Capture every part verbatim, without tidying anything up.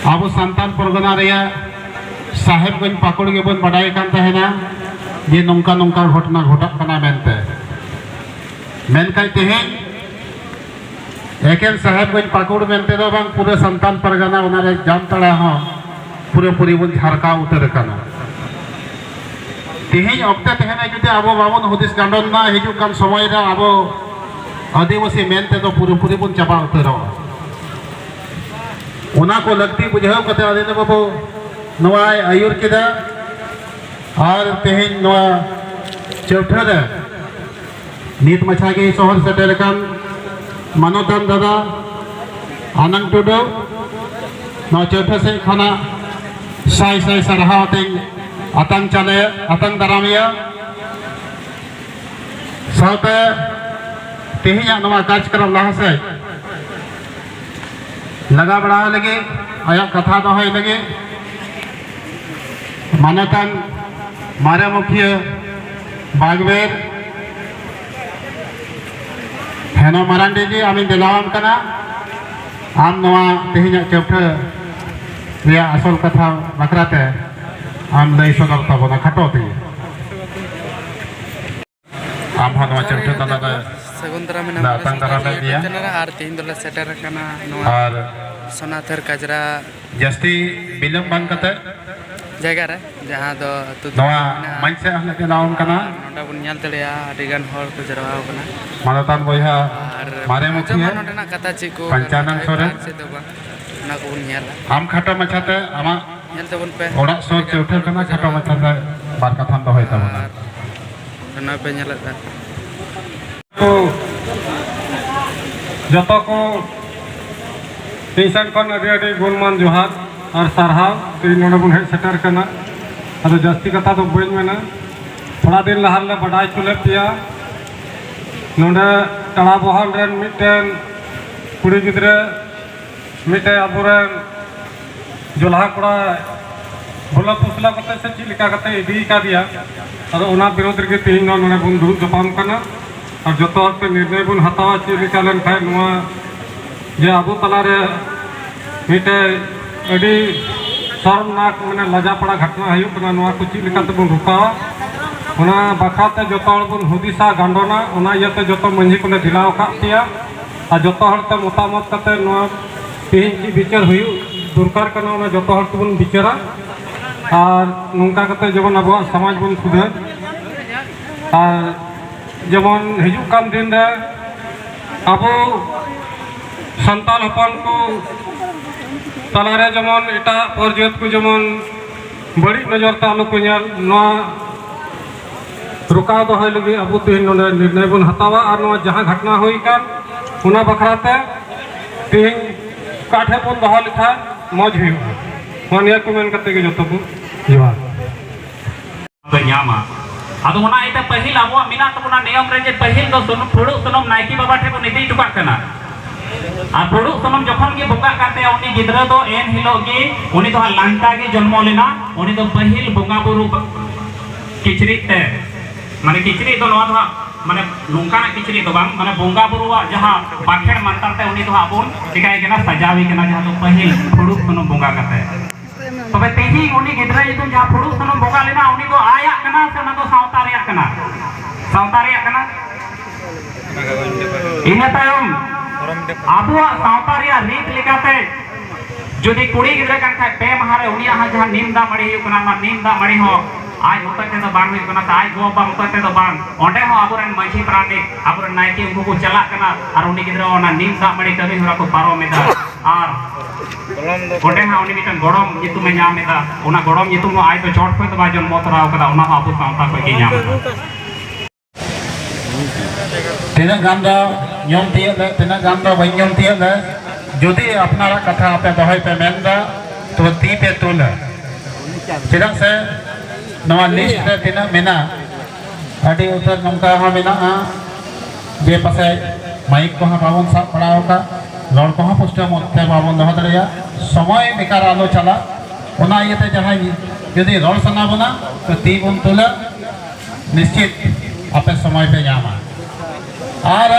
ᱟᱵᱚ ᱥᱟᱱᱛᱟᱲ ᱯᱚᱨᱜᱚᱱᱟ ᱨᱮᱭᱟᱜ ᱥᱟᱦᱮᱵᱽᱜᱚᱸᱡᱽ ᱯᱟᱹᱠᱩᱲ ᱜᱮᱵᱚᱱ ᱵᱟᱰᱟᱭ ᱠᱟᱱ ᱛᱟᱦᱮᱱᱟ ᱡᱮ ᱱᱚᱝᱠᱟ ᱱᱚᱝᱠᱟ ᱜᱷᱚᱴᱚᱱᱟ ᱜᱷᱚᱴᱟᱜ ᱠᱟᱱᱟ ᱢᱮᱱᱛᱮ᱾ ᱢᱮᱱᱠᱷᱟᱱ ᱛᱮᱦᱮᱧ ᱮᱠᱮᱱ ᱥᱟᱦᱮᱵᱽᱜᱚᱸᱡᱽ ᱯᱟᱹᱠᱩᱲ ᱢᱮᱱᱛᱮ ᱫᱚ ᱵᱟᱝ, ᱯᱩᱨᱟᱹ ᱥᱟᱱᱛᱟᱲ ᱯᱟᱨᱜᱟᱱᱟ ᱚᱱᱟᱨᱮ ᱡᱟᱢᱛᱟᱲᱟ ᱦᱚᱸ ᱯᱩᱨᱟᱹᱯᱩᱨᱤ ᱵᱚᱱ ᱡᱷᱟᱨᱠᱟᱣ ᱩᱛᱟᱹᱨ ᱟᱠᱟᱱᱟ᱾ ᱛᱮᱦᱮᱧ ᱚᱠᱛᱮ ᱛᱟᱦᱮᱱᱟ ᱡᱩᱫᱤ ᱟᱵᱚ ᱵᱟᱵᱚᱱ ᱦᱩᱫᱤᱥ ᱜᱟᱸᱰᱚᱱ ᱢᱟ, ᱦᱤᱡᱩᱜ ᱠᱟᱱ ᱥᱚᱢᱚᱭ ᱨᱮ ᱟᱵᱚ ᱟᱹᱫᱤᱵᱟᱹᱥᱤ ᱢᱮᱱᱛᱮ ᱫᱚ ᱯᱩᱨᱟᱹᱯᱩᱨᱤ ᱵᱚᱱ ᱪᱟᱵᱟ ᱩᱛᱟᱹᱨᱚᱜᱼᱟ᱾ ᱚᱱᱟ ᱠᱚ ᱞᱟᱹᱠᱛᱤ ᱵᱩᱡᱷᱟᱹᱣ ᱠᱟᱛᱮ ᱟᱹᱫᱤᱱᱟ ᱵᱟᱹᱵᱩ ᱱᱚᱣᱟᱭ ᱟᱹᱭᱩᱨ ᱠᱮᱫᱟ᱾ ᱟᱨ ᱛᱮᱦᱮᱧ ᱱᱚᱣᱟ ᱪᱟᱹᱣᱴᱷᱟᱹ ᱨᱮ ᱱᱤᱛ ᱢᱟᱪᱷᱟ ᱜᱮ ᱥᱚᱦᱚᱨ ᱥᱮᱴᱮᱨ ᱟᱠᱟᱱ ᱢᱟᱱᱚᱛᱟᱱ ᱫᱟᱫᱟ ᱟᱱᱟᱝ ᱴᱩᱰᱩ, ᱱᱚᱣᱟ ᱪᱟᱹᱣᱴᱷᱟᱹ ᱥᱮᱫ ᱠᱷᱚᱱᱟᱜ ᱥᱟᱭ ᱥᱟᱭ ᱥᱟᱨᱦᱟᱣ ᱟᱛᱮᱧ ᱟᱛᱟᱝ ᱪᱟᱞᱮ, ᱟᱛᱟᱝ ᱫᱟᱨᱟᱢᱮᱭᱟ᱾ ᱥᱟᱶᱛᱮ ᱛᱮᱦᱮᱧᱟᱜ ᱱᱚᱣᱟ ᱠᱟᱨᱡᱚᱠᱨᱚᱢ ᱞᱟᱦᱟ ᱥᱮᱫ ᱞᱟᱜᱟ ᱵᱟᱲᱟ ᱞᱟᱹᱜᱤᱫ, ᱟᱭᱟᱜ ᱠᱟᱛᱷᱟ ᱫᱚᱦᱚᱭ ᱞᱟᱹᱜᱤᱫ ᱢᱟᱱᱚᱛᱟᱱ ᱢᱟᱨᱮ ᱢᱩᱠᱷᱤᱭᱟᱹ ᱵᱟᱜᱽᱵᱮᱨ ᱦᱮᱱᱚ ᱢᱟᱨᱟᱱᱰᱤ ᱡᱤ, ᱟᱢᱤᱧ ᱫᱮᱞᱟᱣᱟᱢ ᱠᱟᱱᱟ᱾ ᱟᱢ ᱱᱚᱣᱟ ᱛᱮᱦᱮᱧᱟᱜ ᱪᱟᱹᱣᱴᱷᱟᱹ ᱨᱮᱭᱟᱜ ᱟᱥᱚᱞ ᱠᱟᱛᱷᱟ ᱵᱟᱠᱷᱨᱟ ᱛᱮ ᱟᱢ ᱞᱟᱹᱭ ᱥᱚᱫᱚᱨ ᱛᱟᱵᱚᱱᱟ ᱠᱷᱟᱴᱚ ᱛᱮᱜᱮ᱾ ᱟᱢ ᱦᱚᱸ ᱱᱚᱣᱟ ᱪᱟᱹᱣᱴᱷᱟᱹ ᱛᱟᱞᱟ ᱨᱮ ᱥᱟᱹᱜᱩᱱ ᱫᱟᱨᱟᱢ ᱮᱱᱟ ᱞᱮ ᱢᱚᱱᱮ ᱟᱛᱟᱝ ᱥᱟᱱᱛᱟᱲ ᱫᱟᱨᱟᱢᱮᱫ ᱢᱮᱭᱟ᱾ ᱪᱮᱱᱮᱞ ᱨᱮ᱾ ᱟᱨ ᱛᱮᱦᱮᱧ ᱫᱚᱞᱮ ᱥᱮᱴᱮᱨ ᱟᱠᱟᱱᱟ ᱱᱚᱣᱟ ᱟᱨ ᱥᱚᱱᱟᱛᱷᱟᱹᱨ ᱠᱟᱡᱽᱨᱟ ᱡᱟᱹᱥᱛᱤ ᱵᱤᱞᱚᱢ ᱵᱟᱝ ᱠᱟᱛᱮ ᱡᱟᱭᱜᱟ ᱨᱮ, ᱡᱟᱦᱟᱸ ᱫᱚ ᱟᱹᱛᱩ ᱫᱚ ᱱᱚᱣᱟ ᱢᱮᱱᱟᱜᱼᱟ᱾ ᱢᱟᱹᱧ ᱥᱮᱫ ᱦᱚᱸ ᱞᱮ ᱪᱟᱞᱟᱣ ᱠᱟᱱᱟ᱾ ᱱᱚᱰᱮ ᱵᱚᱱ ᱧᱮᱞ ᱫᱟᱲᱮᱭᱟᱜᱼᱟ, ᱟᱹᱰᱤ ᱜᱟᱱ ᱦᱚᱲ ᱠᱚ ᱡᱟᱨᱣᱟ ᱟᱠᱟᱱᱟ᱾ ᱢᱟᱱᱚᱛᱟᱱ ᱵᱚᱭᱦᱟ ᱟᱨ ᱢᱟᱨᱮ ᱟᱸᱡᱚᱢᱟ ᱢᱩᱠᱷᱤᱭᱟᱹ ᱱᱚᱰᱮᱱᱟᱜ ᱠᱟᱛᱷᱟ ᱪᱮᱫ ᱠᱚ ᱯᱚᱧᱪᱟᱱᱚᱱ ᱠᱟᱛᱷᱟ ᱥᱚᱨᱮᱱ᱾ ᱟᱨ ᱪᱮᱫ ᱫᱚ ᱵᱟᱝ, ᱚᱱᱟ ᱠᱚᱵᱚᱱ ᱧᱮᱞᱟ᱾ ᱟᱢ ᱠᱷᱟᱴᱚ ᱢᱟᱪᱷᱟᱛᱮ ᱟᱢᱟᱜ ᱧᱮᱞ ᱛᱟᱵᱚᱱ ᱯᱮ᱾ ᱚᱲᱟᱜ ᱥᱩᱨ ᱪᱟᱹᱣᱴᱷᱟᱹ ᱠᱟᱱᱟ, ᱠᱷᱟᱴᱚ ᱢᱟᱪᱷᱟᱛᱮ ᱵᱟᱨ ᱠᱟᱛᱷᱟᱢ ᱫᱚᱦᱚᱭ ᱛᱟᱵᱚᱱᱟ᱾ ᱟᱨ ᱚᱱᱟ ᱯᱮ ᱧᱮᱞᱮᱫ ᱠᱟᱱ᱾ ᱠᱚ ᱡᱚᱛᱚ ᱠᱚ ᱤᱧ ᱥᱮᱱ ᱠᱷᱚᱱ ᱟᱹᱰᱤ ᱟᱹᱰᱤ ᱜᱩᱱᱢᱟᱱ ᱡᱚᱦᱟᱨ ᱟᱨ ᱥᱟᱨᱦᱟᱣ᱾ ᱛᱮᱦᱮᱧ ᱱᱚᱰᱮ ᱵᱚᱱ ᱦᱮᱡ ᱥᱮᱴᱮᱨ ᱠᱟᱱᱟ᱾ ᱟᱫᱚ ᱡᱟᱹᱥᱛᱤ ᱠᱟᱛᱷᱟ ᱫᱚ ᱵᱟᱹᱧ ᱢᱮᱱᱟ, ᱛᱷᱚᱲᱟ ᱫᱤᱱ ᱞᱟᱦᱟ ᱨᱮᱞᱮ ᱵᱟᱰᱟᱭ ᱦᱚᱪᱚ ᱞᱮᱫ ᱯᱮᱭᱟ᱾ ᱱᱚᱰᱮ ᱴᱟᱲᱟ ᱵᱚᱦᱚᱱ ᱨᱮᱱ ᱢᱤᱫᱴᱮᱱ ᱠᱩᱲᱤ ᱜᱤᱫᱽᱨᱟᱹ ᱢᱤᱫᱴᱮᱱ ᱟᱵᱚᱨᱮᱱ ᱡᱚᱞᱦᱟ ᱠᱚᱲᱟ ᱵᱷᱩᱞᱟᱹ ᱯᱷᱩᱥᱞᱟᱹ ᱠᱟᱛᱮ ᱥᱮ ᱪᱮᱫ ᱞᱮᱠᱟ ᱠᱟᱛᱮ ᱤᱫᱤ ᱠᱟᱫᱮᱭᱟ᱾ ᱟᱫᱚ ᱚᱱᱟ ᱵᱤᱨᱳᱫᱷ ᱨᱮᱜᱮ ᱛᱮᱦᱮᱧ ᱫᱚ ᱱᱚᱰᱮ ᱵᱚᱱ ᱫᱩᱲᱩᱵ ᱧᱟᱯᱟᱢ ᱠᱟᱱᱟ᱾ ᱟᱨ ᱡᱚᱛᱚ ᱦᱚᱲ ᱛᱮ ᱱᱤᱨᱱᱚᱭ ᱵᱚᱱ ᱦᱟᱛᱟᱣᱟ ᱪᱮᱫ ᱞᱮᱠᱟ ᱞᱮᱱᱠᱷᱟᱱ ᱱᱚᱣᱟ ᱡᱮ ᱟᱵᱚ ᱛᱟᱞᱟᱨᱮ ᱢᱤᱫᱴᱮᱱ ᱟᱹᱰᱤ ᱥᱚᱨᱢᱱᱟᱠ, ᱢᱟᱱᱮ ᱞᱟᱡᱟᱯᱟᱲᱟ ᱜᱷᱚᱴᱱᱟ ᱦᱩᱭᱩᱜ ᱠᱟᱱᱟ᱾ ᱱᱚᱣᱟ ᱠᱚ ᱪᱮᱫ ᱞᱮᱠᱟ ᱛᱮᱵᱚᱱ ᱨᱚᱠᱟᱣᱟ, ᱚᱱᱟ ᱵᱟᱠᱷᱨᱟ ᱛᱮ ᱡᱚᱛᱚ ᱦᱚᱲ ᱵᱚᱱ ᱦᱩᱫᱤᱥᱟ, ᱜᱟᱸᱰᱚᱱᱟ᱾ ᱚᱱᱟ ᱤᱭᱟᱹᱛᱮ ᱡᱚᱛᱚ ᱢᱟᱹᱡᱷᱤ ᱠᱚᱞᱮ ᱰᱷᱮᱞᱟᱣ ᱟᱠᱟᱫ ᱯᱮᱭᱟ᱾ ᱟᱨ ᱡᱚᱛᱚ ᱦᱚᱲ ᱛᱮ ᱢᱚᱛᱟᱢᱚᱛ ᱠᱟᱛᱮ ᱱᱚᱣᱟ ᱛᱮᱦᱮᱧ ᱪᱮᱫ ᱵᱤᱪᱟᱹᱨ ᱦᱩᱭᱩᱜ ᱫᱚᱨᱠᱟᱨ ᱠᱟᱱᱟ, ᱚᱱᱟ ᱡᱚᱛᱚ ᱦᱚᱲ ᱛᱮᱵᱚᱱ ᱵᱤᱪᱟᱹᱨᱟ᱾ ᱟᱨ ᱱᱚᱝᱠᱟ ᱠᱟᱛᱮ ᱡᱮᱢᱚᱱ ᱟᱵᱚᱣᱟᱜ ᱥᱚᱢᱟᱡᱽ ᱵᱚᱱ ᱥᱩᱫᱷᱟᱹᱨ᱾ ᱟᱨ ᱡᱮᱢᱚᱱ ᱦᱤᱡᱩᱜ ᱠᱟᱱ ᱫᱤᱱ ᱨᱮ ᱟᱵᱚ ᱥᱟᱱᱛᱟᱲ ᱦᱚᱯᱚᱱ ᱠᱚ ᱛᱟᱞᱟᱨᱮ ᱡᱮᱢᱚᱱ ᱮᱴᱟᱜ ᱯᱚᱨ ᱡᱟᱹᱛ ᱠᱚ ᱡᱮᱢᱚᱱ ᱵᱟᱹᱲᱤᱡ ᱱᱚᱡᱚᱨ ᱛᱮ ᱟᱞᱚ ᱠᱚ ᱧᱮᱞ, ᱱᱚᱣᱟ ᱨᱚᱠᱟᱣ ᱫᱚᱦᱚᱭ ᱞᱟᱹᱜᱤᱫ ᱟᱵᱚ ᱛᱮᱦᱮᱧ ᱱᱚᱰᱮ ᱱᱤᱨᱱᱚᱭ ᱵᱚᱱ ᱦᱟᱛᱟᱣᱟ᱾ ᱟᱨ ᱱᱚᱣᱟ ᱡᱟᱦᱟᱸ ᱜᱷᱚᱴᱱᱟ ᱦᱩᱭ ᱟᱠᱟᱱ, ᱚᱱᱟ ᱵᱟᱠᱷᱨᱟ ᱛᱮ ᱛᱮᱦᱮᱧ ᱚᱠᱟ ᱴᱷᱮᱱ ᱵᱚᱱ ᱫᱚᱦᱚ ᱞᱮᱠᱷᱟᱱ ᱢᱚᱡᱽ ᱦᱩᱭᱩᱜᱼᱟ, ᱱᱚᱣᱟ ᱱᱤᱭᱟᱹ ᱠᱚ ᱢᱮᱱ ᱠᱟᱛᱮ ᱜᱮ ᱡᱚᱛᱚ ᱠᱚ ᱡᱚᱦᱟᱨ᱾ ᱠᱚ ᱧᱟᱢᱟ᱾ ᱟᱫᱚ ᱚᱱᱟ ᱤᱭᱟᱹᱛᱮ ᱯᱟᱹᱦᱤᱞ ᱟᱵᱚᱣᱟᱜ ᱢᱮᱱᱟᱜ ᱛᱟᱵᱚᱱᱟ ᱱᱤᱭᱚᱢ ᱨᱮ ᱡᱮ ᱯᱟᱹᱦᱤᱞ ᱫᱚ ᱥᱩᱱᱩᱢ, ᱯᱷᱩᱲᱩᱜ ᱥᱩᱱᱩᱢ ᱱᱟᱭᱠᱮ ᱵᱟᱵᱟ ᱴᱷᱮᱱ ᱵᱚᱱ ᱤᱫᱤ ᱦᱚᱴᱚ ᱠᱟᱜ ᱠᱟᱱᱟ᱾ ᱟᱨ ᱯᱷᱩᱲᱩᱜ ᱥᱩᱱᱩᱢ ᱡᱚᱠᱷᱚᱱ ᱜᱮ ᱵᱚᱸᱜᱟᱜ ᱠᱟᱱ ᱛᱟᱭᱟ, ᱩᱱᱤ ᱜᱤᱫᱽᱨᱟᱹ ᱫᱚ ᱮᱱ ᱦᱤᱞᱳᱜ ᱜᱮ, ᱩᱱᱤ ᱫᱚ ᱦᱟᱸᱜ ᱞᱟᱝᱴᱟ ᱜᱮ ᱡᱚᱱᱢᱚ ᱞᱮᱱᱟ᱾ ᱩᱱᱤ ᱫᱚ ᱯᱟᱹᱦᱤᱞ ᱵᱚᱸᱜᱟ ᱵᱩᱨᱩ ᱠᱤᱪᱨᱤᱡ ᱛᱮ, ᱢᱟᱱᱮ ᱠᱤᱪᱨᱤᱡ ᱫᱚ ᱱᱚᱣᱟ ᱫᱚ ᱦᱟᱸᱜ, ᱢᱟᱱᱮ ᱱᱚᱝᱠᱟᱱᱟᱜ ᱠᱤᱪᱨᱤᱡ ᱫᱚ ᱵᱟᱝ, ᱢᱟᱱᱮ ᱵᱚᱸᱜᱟ ᱵᱩᱨᱩᱣᱟᱜ ᱡᱟᱦᱟᱸ ᱵᱟᱸᱠᱷᱮᱲ ᱢᱟᱱᱛᱟᱨ ᱛᱮ ᱩᱱᱤ ᱫᱚ ᱦᱟᱸᱜ ᱵᱚᱱ ᱪᱤᱠᱟᱹᱭ ᱠᱟᱱᱟ, ᱥᱟᱡᱟᱣᱮ ᱠᱟᱱᱟ, ᱡᱟᱦᱟᱸ ᱫᱚ ᱯᱟᱹᱦᱤᱞ ᱯᱷᱩᱲᱩᱜ ᱥᱩᱱᱩᱢ ᱵᱚᱸᱜᱟ ᱠᱟᱛᱮ᱾ ᱛᱚᱵᱮ ᱛᱮᱦᱮᱧ ᱩᱱᱤ ᱜᱤᱫᱽᱨᱟᱹ ᱧᱩᱛᱩᱢ ᱡᱟᱦᱟᱸ ᱯᱷᱩᱲᱩᱜ ᱥᱩᱱᱩᱢ ᱵᱚᱸᱜᱟ ᱞᱮᱱᱟ, ᱩᱱᱤ ᱫᱚ ᱟᱭᱟᱜ ᱠᱟᱱᱟ ᱥᱮ ᱚᱱᱟ ᱫᱚ ᱥᱟᱶᱛᱟ ᱨᱮᱭᱟᱜ ᱠᱟᱱᱟ? ᱥᱟᱶᱛᱟ ᱨᱮᱭᱟᱜ ᱠᱟᱱᱟ᱾ ᱤᱱᱟᱹ ᱛᱟᱭᱚᱢ ᱟᱵᱚᱣᱟᱜ ᱥᱟᱶᱛᱟ ᱨᱮᱭᱟᱜ ᱨᱤᱛ ᱞᱮᱠᱟᱛᱮ ᱡᱩᱫᱤ ᱠᱩᱲᱤ ᱜᱤᱫᱽᱨᱟᱹ ᱠᱟᱱ ᱠᱷᱟᱡ, ᱯᱮ ᱢᱟᱦᱟ ᱨᱮ ᱩᱱᱤᱭᱟᱜ ᱦᱚᱸ ᱡᱟᱦᱟᱸ ᱱᱤᱢ ᱫᱟᱜ ᱢᱟᱹᱲᱤ ᱦᱩᱭᱩᱜ ᱠᱟᱱᱟ, ᱚᱱᱟ ᱱᱤᱢ ᱫᱟᱜ ᱢᱟᱹᱲᱤ ᱦᱚᱸ ᱟᱡ ᱢᱚᱛᱚᱡ ᱛᱮᱫᱚ ᱵᱟᱝ ᱦᱩᱭᱩᱜ ᱠᱟᱱᱟ, ᱥᱮ ᱟᱡ ᱜᱚ ᱵᱟᱵᱟ ᱢᱚᱛᱚᱡ ᱛᱮᱫᱚ ᱵᱟᱝ᱾ ᱚᱸᱰᱮ ᱦᱚᱸ ᱟᱵᱚᱨᱮᱱ ᱢᱟᱹᱡᱷᱤ ᱯᱟᱨᱟᱱᱤᱠ, ᱟᱵᱚᱨᱮᱱ ᱱᱟᱭᱠᱮ, ᱩᱱᱠᱩ ᱠᱚ ᱪᱟᱞᱟᱜ ᱠᱟᱱᱟ ᱟᱨ ᱩᱱᱤ ᱜᱤᱫᱽᱨᱟᱹ ᱚᱱᱟ ᱱᱤᱢ ᱫᱟᱜ ᱢᱟᱹᱲᱤ ᱠᱟᱹᱢᱤ ᱦᱚᱨᱟ ᱠᱚ ᱯᱟᱨᱚᱢ ᱮᱫᱟ᱾ ᱟᱨ ᱚᱸᱰᱮ ᱦᱟᱸᱜ ᱩᱱᱤ ᱢᱤᱫᱴᱟᱝ ᱜᱚᱲᱚᱢ ᱧᱩᱛᱩᱢᱮ ᱧᱟᱢ ᱮᱫᱟ᱾ ᱚᱱᱟ ᱜᱚᱲᱚᱢ ᱧᱩᱛᱩᱢ ᱦᱚᱸ ᱟᱡ ᱫᱚ ᱪᱚᱴ ᱠᱷᱚᱡ ᱫᱚ ᱵᱟᱭ ᱡᱚᱱᱢᱚ ᱛᱚᱨᱟᱣ ᱠᱟᱫᱟ, ᱚᱱᱟ ᱦᱚᱸ ᱟᱵᱚ ᱥᱟᱶᱛᱟ ᱠᱷᱚᱡ ᱜᱮ ᱧᱟᱢ ᱮᱫᱟ᱾ ᱛᱤᱱᱟᱹᱜ ᱜᱟᱱ ᱫᱚ ᱧᱩᱢ ᱛᱤᱭᱳᱜ ᱞᱮ, ᱛᱤᱱᱟᱹᱜ ᱜᱟᱱ ᱫᱚ ᱵᱟᱹᱧ ᱧᱩᱢ ᱛᱤᱭᱳᱜ ᱞᱮ᱾ ᱡᱩᱫᱤ ᱟᱯᱱᱟᱨᱟᱜ ᱠᱟᱛᱷᱟ ᱟᱯᱮ ᱫᱚᱦᱚᱭ ᱯᱮ ᱢᱮᱱᱫᱟ, ᱛᱚᱵᱮ ᱛᱤ ᱯᱮ ᱛᱩᱞᱟ᱾ ᱪᱮᱫᱟᱜ ᱥᱮ ᱱᱚᱣᱟ ᱞᱤᱥᱴ ᱨᱮ ᱛᱤᱱᱟᱹᱜ ᱢᱮᱱᱟᱜ, ᱟᱹᱰᱤ ᱩᱛᱟᱹᱨ ᱱᱚᱝᱠᱟ ᱦᱚᱸ ᱢᱮᱱᱟᱜᱼᱟ ᱡᱮ ᱯᱟᱥᱮᱡ ᱢᱟᱭᱤᱠ ᱠᱚᱦᱚᱸ ᱵᱟᱵᱚᱱ ᱥᱟᱵ ᱵᱟᱲᱟ ᱟᱠᱟᱫ, ᱨᱚᱲ ᱠᱚᱦᱚᱸ ᱯᱩᱥᱴᱟᱹᱣ ᱢᱚᱛ ᱛᱮ ᱵᱟᱵᱚᱱ ᱫᱚᱦᱚ ᱫᱟᱲᱮᱭᱟᱜ, ᱥᱚᱢᱚᱭ ᱵᱮᱠᱟᱨ ᱟᱞᱚ ᱪᱟᱞᱟᱜ᱾ ᱚᱱᱟ ᱤᱭᱟᱹᱛᱮ ᱡᱟᱦᱟᱸᱭ ᱡᱩᱫᱤ ᱨᱚᱲ ᱥᱟᱱᱟ ᱵᱚᱱᱟ, ᱛᱚ ᱛᱤ ᱵᱚᱱ ᱛᱩᱞᱟ, ᱱᱤᱥᱪᱤᱛ ᱟᱯᱮ ᱥᱚᱢᱚᱭ ᱯᱮ ᱧᱟᱢᱟ᱾ ᱟᱨ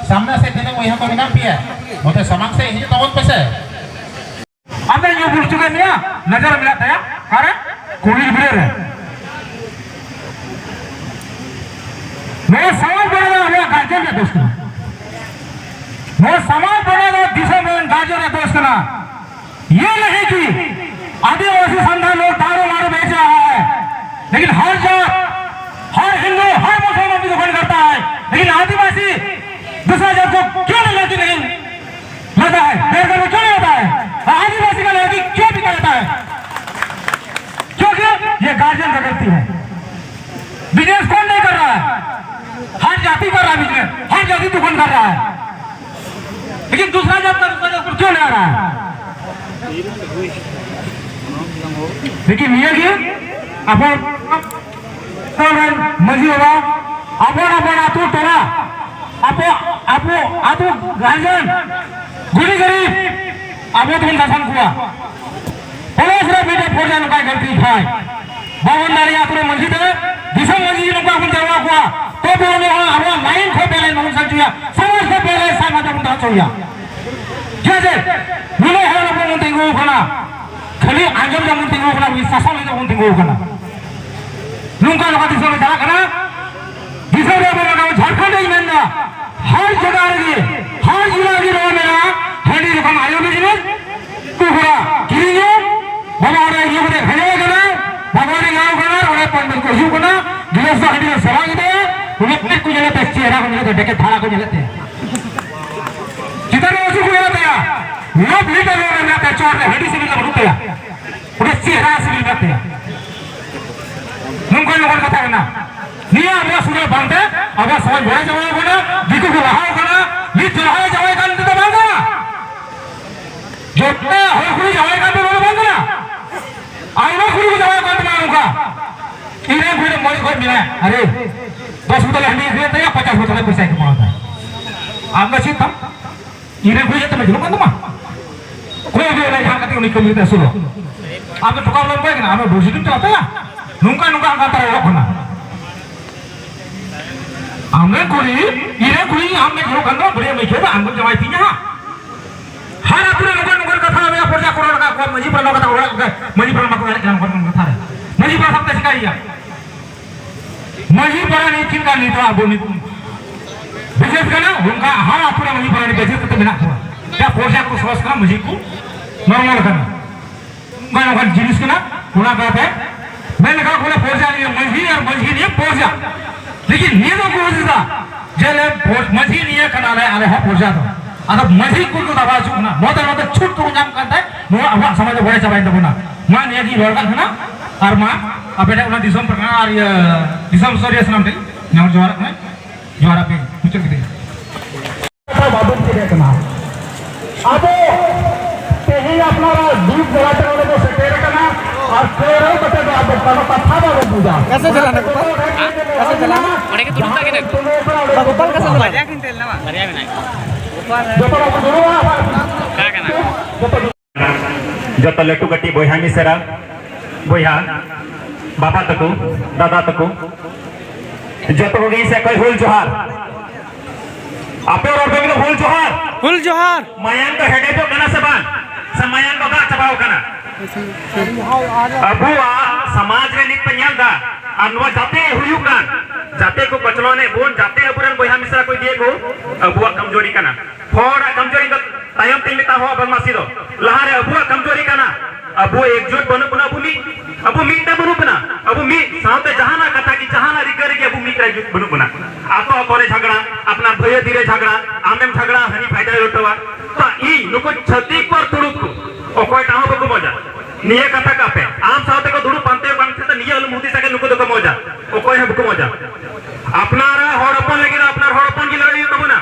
ᱥᱟᱢᱱᱟ ᱥᱮᱫ ᱛᱤᱱᱟᱹᱜ ᱵᱚᱭᱦᱟ ᱠᱚ ᱢᱮᱱᱟᱜ ᱯᱮᱭᱟ, ᱱᱚᱛᱮ ᱥᱟᱢᱟᱝ ᱥᱮᱫ ᱦᱤᱡᱩᱜ ᱛᱟᱵᱚᱱ ᱯᱮᱥᱮ᱾ ᱟᱯᱮ ᱵᱩᱞ ᱦᱚᱪᱚ ᱠᱮᱫ ᱢᱮᱭᱟ, ᱱᱚᱡᱚᱨ ᱢᱮᱱᱟᱜ ᱛᱟᱭᱟ ᱚᱠᱟᱨᱮ? ᱠᱩᱲᱤ ᱜᱤᱫᱽᱨᱟᱹ ᱨᱮ᱾ ᱱᱚᱣᱟ ᱥᱚᱢᱟᱡᱽ ᱵᱮᱱᱟᱣ ᱫᱚ ᱟᱵᱚᱣᱟᱜ ᱜᱟᱨᱡᱮᱱ ᱨᱮᱭᱟᱜ ᱫᱳᱥ ᱠᱟᱱᱟ᱾ ᱱᱚᱣᱟ ᱥᱚᱢᱟᱡᱽ ᱵᱮᱱᱟᱣ ᱫᱚ ᱫᱤᱥᱚᱢ ᱨᱮᱱ ᱜᱟᱨᱡᱮᱱ ᱨᱮᱭᱟᱜ ᱫᱳᱥ ᱠᱟᱱᱟ᱾ ये नहीं कि आदिवासी संगठन लोग दारू वारू बेच रहा है, लेकिन हर जात, हर हिंदू, हर मुसलमान की दुकान करता है, लेकिन आदिवासी दूसरा जात को क्यों लड़की नहीं लाता है, बेघर में क्यों नहीं लाता है, और आदिवासी का लड़की क्यों बिका रहता है? क्योंकि ये गार्जियन का गलती है। बिजनेस कौन नहीं कर रहा है? हर जाति कर रहा है बिजनेस, हर जाति दुकान कर रहा है, लेकिन दूसरा जात का दूसरा जात पर क्यों नहीं आ रहा है? लेकिन ये कि अपन ᱟᱵᱚᱨᱮᱱ ᱢᱟᱹᱡᱷᱤ ᱵᱟᱵᱟ, ᱟᱵᱚᱱ ᱟᱵᱚᱱ ᱟᱹᱛᱩ ᱴᱚᱞᱟ, ᱟᱵᱚ ᱟᱵᱚ ᱟᱹᱛᱩ ᱜᱟᱨᱡᱮᱱ, ᱜᱩᱱᱤ ᱜᱟᱹᱨᱤᱵ, ᱟᱵᱚ ᱫᱚᱵᱚᱱ ᱥᱟᱥᱚᱱ ᱠᱚᱣᱟ᱾ ᱯᱚᱞᱚᱥ ᱨᱮ ᱢᱤᱫᱴᱮᱱ ᱯᱚᱨᱡᱟ ᱱᱚᱝᱠᱟᱭ ᱜᱟᱹᱞᱛᱤ ᱠᱷᱟᱭ, ᱵᱟᱵᱚᱱ ᱫᱟᱲᱮᱭᱟᱜᱼᱟ ᱟᱹᱛᱩ ᱨᱮ ᱢᱟᱹᱡᱷᱤ ᱫᱚ, ᱫᱤᱥᱚᱢ ᱢᱟᱹᱡᱷᱤ ᱱᱚᱝᱠᱟ ᱵᱚᱱ ᱡᱟᱨᱣᱟ ᱠᱚᱣᱟ, ᱛᱚᱵᱮ ᱩᱱᱤ ᱦᱚᱸ ᱟᱵᱚᱣᱟᱜ ᱞᱟᱭᱤᱱ ᱠᱷᱚᱱ ᱵᱮᱞᱟᱭᱤᱱ ᱵᱟᱵᱚᱱ ᱥᱟᱱ ᱦᱚᱪᱚᱭᱟ, ᱥᱚᱢᱟᱡᱽ ᱠᱷᱚᱱ ᱵᱮᱞᱟᱭᱤᱱ ᱥᱟᱱ ᱦᱚᱪᱚ ᱵᱚᱱ ᱫᱚᱦᱚ ᱦᱚᱪᱚᱭᱟ᱾ ᱴᱷᱤᱠ ᱟᱪᱷᱮ? ᱱᱩᱱᱟᱹᱜ ᱦᱚᱲ ᱟᱵᱚ ᱵᱚᱱ ᱛᱤᱸᱜᱩ ᱟᱠᱟᱱᱟ, ᱠᱷᱟᱹᱞᱤ ᱟᱸᱡᱚᱢ ᱨᱮ ᱵᱚᱱ ᱛᱤᱸᱜᱩ ᱟᱠᱟᱱᱟ, ᱩᱱᱤ ᱥᱟᱥᱚᱱ ᱞᱟᱹᱜᱤᱫ ᱵᱚᱱ ᱛᱤᱸᱜᱩ ᱟᱠᱟᱱᱟ᱾ ᱱᱚᱝᱠᱟ ᱱᱚᱝᱠᱟ ᱫᱤᱥᱚᱢ ᱨᱮ ᱪᱟᱞᱟᱜ ᱠᱟᱱᱟ᱾ ᱫᱤᱥᱚᱢ ᱨᱮ ᱟᱵᱚ ᱱᱚᱣᱟ ᱡᱷᱟᱲᱠᱷᱚᱸᱰ ᱨᱮᱧ ᱢᱮᱱᱫᱟ, ᱦᱟᱨ ᱡᱟᱭᱜᱟ ᱨᱮᱜᱮ, ᱦᱟᱨ ᱡᱤᱞᱟ ᱨᱮᱜᱮ ᱱᱚᱣᱟ ᱢᱮᱱᱟᱜᱼᱟ, ᱦᱟᱺᱰᱤ ᱫᱚᱠᱟᱱ ᱟᱭᱳ ᱵᱤᱡᱽᱱᱮᱥ, ᱠᱩ ᱠᱚᱲᱟ ᱠᱤᱨᱤᱧᱟ, ᱵᱟᱵᱟ ᱚᱲᱟᱜ ᱤᱭᱟᱹ ᱠᱟᱛᱮ ᱵᱷᱮᱡᱟᱭ ᱠᱟᱱᱟ, ᱵᱟᱵᱟ ᱚᱲᱟᱜ ᱜᱟᱶ ᱠᱟᱱᱟ, ᱚᱸᱰᱮ ᱯᱟᱱᱰᱮᱛ ᱠᱚ ᱦᱤᱡᱩᱜ ᱠᱟᱱᱟ, ᱜᱤᱞᱟᱹᱥ ᱫᱚ ᱦᱟᱺᱰᱤ ᱫᱚ ᱥᱮᱵᱟ ᱠᱮᱫᱟᱭᱟ, ᱩᱱᱤ ᱯᱮᱨᱮᱡ ᱠᱚ ᱧᱮᱞᱮᱫ ᱛᱟᱭᱟ, ᱪᱮᱦᱨᱟ ᱠᱚ ᱧᱮᱞᱮᱫ ᱛᱟᱭᱟ, ᱰᱮᱠᱮ ᱫᱷᱟᱨᱟ ᱠᱚ ᱧᱮᱞᱮᱫ ᱛᱟᱭᱟ᱾ ᱪᱮᱛᱟᱱ ᱨᱮ ᱩᱥᱩᱞ ᱠᱚ ᱧᱮᱞᱮᱫ ᱛᱟᱭᱟ, ᱞᱚᱵ ᱞᱤᱰᱟᱨ ᱨᱮ ᱢᱮᱱᱟᱜ ᱛᱟᱭᱟ, ᱪᱚᱴ ᱨᱮ ᱦᱟᱺᱰᱤ ᱥᱤᱵᱤᱞ ᱫᱚ ᱵᱟᱹᱱᱩᱜ ᱛᱟᱭᱟ᱾ ᱚᱸᱰᱮ ᱪᱮᱦᱨᱟ ᱥᱤᱵᱤᱞ ᱢᱮᱱᱟᱜ ᱛᱟᱭᱟ᱾ ᱱᱚᱝᱠᱟ ᱱᱚᱝᱠᱟᱱ ᱠᱟᱛᱷᱟ ᱠᱟᱱᱟ᱾ ᱱᱤᱭᱟᱹ ᱟᱵᱚᱣᱟᱜ ᱥᱩᱨ ᱨᱮ ᱵᱟᱝᱛᱮ ᱟᱵᱚᱣᱟᱜ ᱥᱚᱢᱟᱡᱽ ᱵᱟᱭ ᱪᱟᱵᱟᱣ ᱠᱟᱱᱟ, ᱫᱤᱠᱩ ᱠᱚ ᱞᱟᱦᱟᱣ ᱠᱟᱱᱟ, ᱱᱤᱛ ᱡᱟᱦᱟᱸᱭ ᱡᱟᱶᱟᱭ ᱠᱟᱱ ᱛᱮᱫᱚ ᱵᱟᱝ ᱠᱟᱱᱟ᱾ ᱡᱚᱛᱚ ᱦᱚᱲ ᱠᱩᱲᱤ ᱡᱟᱶᱟᱭ ᱠᱟᱱ ᱛᱮᱫᱚ ᱵᱟᱝ ᱠᱟᱱᱟ᱾ ᱟᱭᱢᱟ ᱠᱩᱲᱤ ᱠᱚ ᱡᱟᱶᱟᱭ ᱠᱟᱱ ᱛᱟᱵᱚᱱᱟ ᱱᱚᱝᱠᱟ᱾ ᱤᱧ ᱨᱮᱱ ᱠᱩᱲᱤ ᱫᱚ ᱢᱚᱡᱽ ᱜᱚᱡ ᱢᱮᱱᱟᱭᱟ, ᱟᱨᱮ ᱫᱚᱥ ᱵᱳᱛᱚᱞ ᱦᱟᱺᱰᱤ ᱟᱹᱠᱷᱨᱤᱧ ᱛᱟᱭᱟ, ᱯᱚᱧᱪᱟᱥ ᱵᱳᱛᱚᱞ ᱯᱚᱭᱥᱟᱭ ᱠᱟᱢᱟᱣ ᱮᱫᱟ᱾ ᱟᱢ ᱫᱚ ᱪᱮᱫ ᱛᱟᱢ? ᱤᱧ ᱨᱮᱱ ᱠᱩᱲᱤ ᱡᱚᱛᱚ ᱢᱟᱹᱡᱷᱤ ᱠᱟᱱ ᱛᱟᱢᱟ᱾ ᱚᱠᱚᱭ ᱟᱹᱜᱩᱭ ᱚᱱᱟ ᱡᱟᱦᱟᱸ ᱠᱟᱛᱮ ᱩᱱᱤ ᱠᱟᱹᱢᱤ ᱠᱟᱛᱮ ᱟᱹᱥᱩᱞᱚᱜ? ᱟᱢ ᱫᱚ ᱴᱚᱠᱟ ᱵᱟᱞᱟᱢ ᱠᱚᱭ ᱠᱟᱱᱟ, ᱟᱢ ᱫᱚ ᱵᱩᱨᱥᱤ ᱫᱚᱢ ᱪᱟᱞᱟᱜ ᱛᱟᱭᱟ? ᱱᱚᱝᱠᱟ ᱱᱚᱝᱠᱟ ᱟᱱᱠᱟ ᱛᱟᱨᱟ ᱚᱲᱚᱜ ᱠᱟᱱᱟ᱾ ᱟᱢ ᱨᱮᱱ ᱠᱩᱲᱤ, ᱤᱧ ᱨᱮᱱ ᱠᱩᱲᱤ, ᱟᱢ ᱨᱮᱱ ᱡᱚᱱᱚᱜ ᱠᱷᱟᱱ ᱫᱚ ᱵᱟᱹᱲᱤᱡ ᱮᱢ ᱟᱹᱭᱠᱟᱹᱣ ᱫᱟ, ᱟᱢ ᱫᱚᱢ ᱡᱟᱶᱟᱭ ᱛᱤᱧᱟ ᱦᱟᱸᱜ᱾ ᱦᱟᱨ ᱟᱹᱛᱩ ᱨᱮ ᱱᱚᱝᱠᱟ ᱱᱚᱝᱠᱟ ᱠᱟᱛᱷᱟ ᱟᱞᱮᱭᱟᱜ ᱯᱚᱨᱡᱟ ᱠᱚᱨᱟᱣ ᱨᱟᱠᱟᱵ ᱠᱚᱣᱟ᱾ ᱢᱟᱹᱡᱷᱤ ᱯᱟᱨᱟ ᱱᱚᱣᱟ ᱠᱟᱛᱷᱟ ᱚᱲᱟᱜ ᱠᱚ ᱢᱟᱹᱡᱷᱤ ᱯᱟᱨᱟ ᱵᱟᱠᱚ ᱫᱟᱲᱮᱭᱟᱜ ᱠᱟᱱᱟ ᱚᱱᱠᱟᱱ ᱠᱟᱛᱷᱟ ᱨᱮ᱾ ᱢᱟᱹᱡᱷᱤ ᱯᱟᱨᱟ ᱥᱟᱵ ᱠᱟᱛᱮ ᱪᱤᱠᱟᱹᱭᱮᱭᱟ? ᱢᱟᱹᱡᱷᱤ ᱯᱟᱨᱟ ᱱᱤᱛ ᱪᱮᱫ ᱞᱮᱠᱟ ᱱᱤᱛᱚᱜ ᱟᱵᱚ ᱱᱤᱛ ᱵᱤᱥᱮᱥ ᱠᱟᱱᱟ ᱚᱱᱠᱟ ᱦᱟᱨ ᱟᱹᱛᱩ ᱨᱮ ᱢᱟᱹᱡᱷᱤ ᱯᱟᱨᱟ ᱵᱤᱥᱮᱥ ᱠᱟᱛᱮ ᱢᱮᱱᱟᱜ ᱠᱚᱣᱟ᱾ ᱡᱟ ᱯᱚᱭᱥᱟ ᱠᱚ ᱥᱚᱦᱚᱡ ᱠᱟᱱᱟ ᱢᱟᱹᱡᱷᱤ ᱠᱚ ᱱᱚᱨᱢᱟᱞ ᱠᱟᱱᱟ᱾ ᱚᱱᱠᱟ ᱱᱚᱝᱠᱟᱱ ᱡᱤᱱᱤᱥ ᱠᱟᱱᱟ᱾ ᱚᱱᱟ ᱠᱟᱛᱮ ᱢᱮᱱ ᱞᱮᱠᱷᱟᱱ ᱠᱚ ᱯᱚᱨᱡᱟ ᱱᱤᱭᱟᱹ ᱢᱟᱹᱡᱷᱤ ᱟᱨ ᱢᱟᱹᱡᱷᱤ ᱱᱤᱭᱟᱹ ᱯᱚᱨᱡᱟ᱾ ᱞᱮᱠᱤᱱ ᱱᱤᱭᱟᱹ ᱫᱚ ᱠᱚ ᱦᱩᱫᱤᱥ ᱫᱟ ᱡᱮ ᱟᱞᱮ ᱯᱚᱨ-, ᱢᱟᱹᱡᱷᱤ ᱱᱤᱭᱟᱹ ᱠᱟᱱᱟᱞᱮ ᱟᱞᱮ ᱦᱚᱸ ᱯᱚᱨᱡᱟ ᱫᱚ᱾ ᱟᱫᱚ ᱢᱟᱹᱡᱷᱤ ᱠᱚ ᱠᱚ ᱫᱟᱵᱟᱣ ᱦᱚᱪᱚᱜ ᱠᱟᱱᱟ᱾ ᱱᱚᱣᱟ ᱫᱚ, ᱱᱚᱣᱟ ᱫᱚ ᱪᱷᱩᱴ ᱠᱚ ᱧᱟᱢ ᱠᱟᱱ ᱛᱟᱭ ᱱᱚᱣᱟ ᱟᱵᱚᱣᱟᱜ ᱥᱚᱢᱟᱡᱽ ᱫᱚ ᱵᱚᱲᱮ ᱪᱟᱵᱟᱭᱮᱱ ᱛᱟᱵᱚᱱᱟ᱾ ᱢᱟ ᱱᱤᱭᱟᱹ ᱜᱤᱧ ᱨᱚᱲ ᱠᱟᱱ ᱛᱟᱦᱮᱱᱟ᱾ ᱟᱨ ᱢᱟ ᱟᱯᱮ ᱴᱷᱮᱱ ᱚᱱᱟ ᱫᱤᱥᱚᱢ ᱯᱟᱨᱜᱟᱱᱟ ᱟᱨ ᱤᱭᱟᱹ ᱫᱤᱥᱚᱢ ᱥᱩᱥᱟᱹᱨᱤᱭᱟᱹ ᱥᱟᱱᱟᱢ ᱴᱷᱮᱱ ᱱᱮᱦᱚᱨ ᱡᱚᱦᱟᱨᱚᱜ ᱠᱟᱱᱟ᱾ ᱡᱚᱦᱟᱨ ᱟᱯᱮ ᱢᱩᱪᱟᱹᱫ ᱠᱮᱫᱟᱹᱧ᱾ ᱠᱟᱛᱷᱟ ᱵᱟᱵᱚᱱ ᱪᱮᱫ ᱠᱟᱱᱟ᱾ ᱟᱵᱚ ᱛᱮᱦᱮᱧ ᱟᱯᱱᱟᱨᱟᱜ ᱫᱩᱠ ᱡᱟᱞᱟᱛᱮ ᱱᱚᱰᱮ ᱵᱚ ᱥᱮᱴᱮᱨ ᱠᱟᱱᱟ ᱟᱨ ᱠᱟᱹᱣᱨᱟᱹ ᱠᱟᱛᱮ ᱫᱚ ᱟᱵᱚ ᱠᱟᱱᱟ ᱠᱟᱛᱷᱟ ᱵᱟᱵᱚ ᱵᱩᱡᱟ᱾ कैसे चलाना बेटा? कैसे चलाना? ᱚᱸᱰᱮ ᱜᱮ ᱫᱩᱲᱩᱵ ᱠᱟᱜ ᱠᱟᱱᱟ᱾ ᱵᱟᱵᱩ ᱯᱟᱞ कैसे चलाना? ᱡᱚᱛᱚ ᱵᱟᱵᱚ ᱫᱩᱲᱩᱵᱼᱟ᱾ ᱚᱠᱟ ᱠᱟᱱᱟ? ᱡᱚᱛᱚ ᱡᱚᱛᱚ ᱞᱟᱹᱴᱩ ᱠᱟᱹᱴᱤᱡ ᱵᱚᱭᱦᱟ ᱢᱤᱥᱮᱨᱟ, ᱵᱚᱭᱦᱟ, ᱵᱟᱵᱟ ᱛᱟᱠᱚ, ᱫᱟᱫᱟ ᱛᱟᱠᱚ, ᱡᱚᱛᱚ ᱠᱚᱜᱮ ᱤᱧ ᱥᱮᱫ ᱠᱷᱚᱱ ᱦᱩᱞ ᱡᱚᱦᱟᱨ᱾ ᱟᱯᱮ ᱨᱚᱲ ᱵᱮᱱ ᱫᱚ ᱦᱩᱞ ᱡᱚᱦᱟᱨ᱾ ᱦᱩᱞ ᱡᱚᱦᱟᱨ᱾ ᱢᱟᱭᱟᱝ ᱫᱚ ᱦᱮᱰᱮᱡᱚᱜ ᱠᱟᱱᱟ ᱥᱮ ᱵᱟᱝ? ᱥᱮ ᱢᱟᱭᱟᱝ ᱫᱚ ᱫᱟᱜ ᱪᱟᱵᱟᱣ ᱠᱟᱱᱟ? ᱟᱵᱚᱣᱟᱜ ᱥᱚᱢᱟᱡᱽ ᱨᱮ ᱱᱤᱛ ᱯᱮ ᱧᱮᱞ ᱫᱟ, ᱟᱨ ᱱᱚᱣᱟ ᱡᱟᱛᱮ ᱦᱩᱭᱩᱜ ᱠᱟᱱ, ᱡᱟᱛᱮ ᱠᱚ ᱠᱚᱪᱞᱚᱱᱮᱫ ᱵᱚᱱ, ᱡᱟᱛᱮ ᱟᱵᱚᱨᱮᱱ ᱵᱚᱭᱦᱟ ᱢᱤᱥᱨᱟ ᱠᱚ ᱤᱫᱤᱭᱮᱫ ᱠᱚ, ᱟᱵᱚᱣᱟᱜ ᱠᱚᱢᱡᱳᱨᱤ ᱠᱟᱱᱟ᱾ ᱦᱚᱲᱟᱜ ᱠᱚᱢᱡᱳᱨᱤ ᱫᱚ ᱛᱟᱭᱚᱢ ᱛᱮᱧ ᱢᱮᱛᱟ ᱦᱚᱸ ᱵᱟᱝ ᱢᱟᱹᱥᱤ ᱫᱚ᱾ ᱞᱟᱦᱟᱨᱮ ᱟᱵᱚᱣᱟᱜ ᱠᱚᱢᱡᱳᱨᱤ ᱠᱟᱱᱟ᱾ ᱟᱵᱚ ᱮᱠᱡᱩᱴ ᱵᱟᱹᱱᱩᱜ ᱵᱚᱱᱟ, ᱟᱵᱚ ᱢᱤᱫ, ᱟᱵᱚ ᱢᱤᱫ ᱛᱮ ᱵᱟᱹᱱᱩᱜ ᱵᱚᱱᱟ᱾ ᱟᱵᱚ ᱢᱤᱫ ᱥᱟᱶᱛᱮ ᱡᱟᱦᱟᱱᱟᱜ ᱠᱟᱛᱷᱟ ᱜᱮ, ᱡᱟᱦᱟᱱᱟᱜ ᱨᱤᱠᱟᱹ ᱨᱮᱜᱮ ᱟᱵᱚ ᱢᱤᱫ ᱨᱮ ᱮᱠᱡᱩᱴ ᱵᱟᱹᱱᱩᱜ ᱵᱚᱱᱟ᱾ ᱟᱛᱳ ᱟᱛᱳ ᱨᱮ ᱡᱷᱟᱜᱽᱲᱟ, ᱟᱯᱱᱟᱨ ᱵᱷᱟᱹᱭᱟᱹᱫᱤ ᱨᱮ ᱡᱷᱟᱜᱽᱲᱟ, ᱟᱢᱮᱢ ᱡᱷᱟᱜᱽᱲᱟ, ᱦᱟᱹᱱᱤ ᱯᱷᱟᱭᱫᱟᱭ ᱞᱩᱴᱟᱹᱣᱟ᱾ ᱛᱚ ᱤᱧ ᱱᱩᱠᱩ ᱪᱷᱟᱹᱛᱤᱠ ᱯᱟᱨ ᱛᱩᱲᱩᱠ ᱠᱚ ᱚᱠᱚᱭᱴᱟᱜ ᱦᱚᱸ ᱵᱟᱠᱚ ᱢᱚᱡᱟ᱾ ᱱᱤᱭᱟᱹ ᱠᱟᱛᱷᱟ ᱠᱟᱜ ᱯᱮ, ᱟᱢ ᱥᱟᱶᱛᱮ ᱠᱚ ᱫᱩᱲᱩᱵ ᱯᱟᱱᱛᱮ ᱵᱟᱝ ᱛᱮ ᱱᱤᱭᱟᱹ ᱟᱞᱚᱢ ᱦᱩᱫᱤᱥᱟ ᱡᱮ ᱱᱩᱠᱩ ᱫᱚᱠᱚ ᱢᱚᱡᱟ, ᱚᱠᱚᱭ ᱦᱚᱸ ᱵᱟᱠᱚ ᱢᱚᱡᱟ᱾ ᱟᱯᱱᱟᱨᱟᱜ ᱦᱚᱲ ᱦᱚᱯᱚᱱ ᱞᱟᱹᱜᱤᱫ ᱫᱚ ᱟᱯᱱᱟᱨ ᱦᱚᱲ ᱦᱚᱯᱚᱱ ᱜᱮ ᱞᱟᱹᱲᱦᱟᱹᱭ ᱦᱩᱭᱩᱜ ᱛᱟᱵᱚᱱᱟ᱾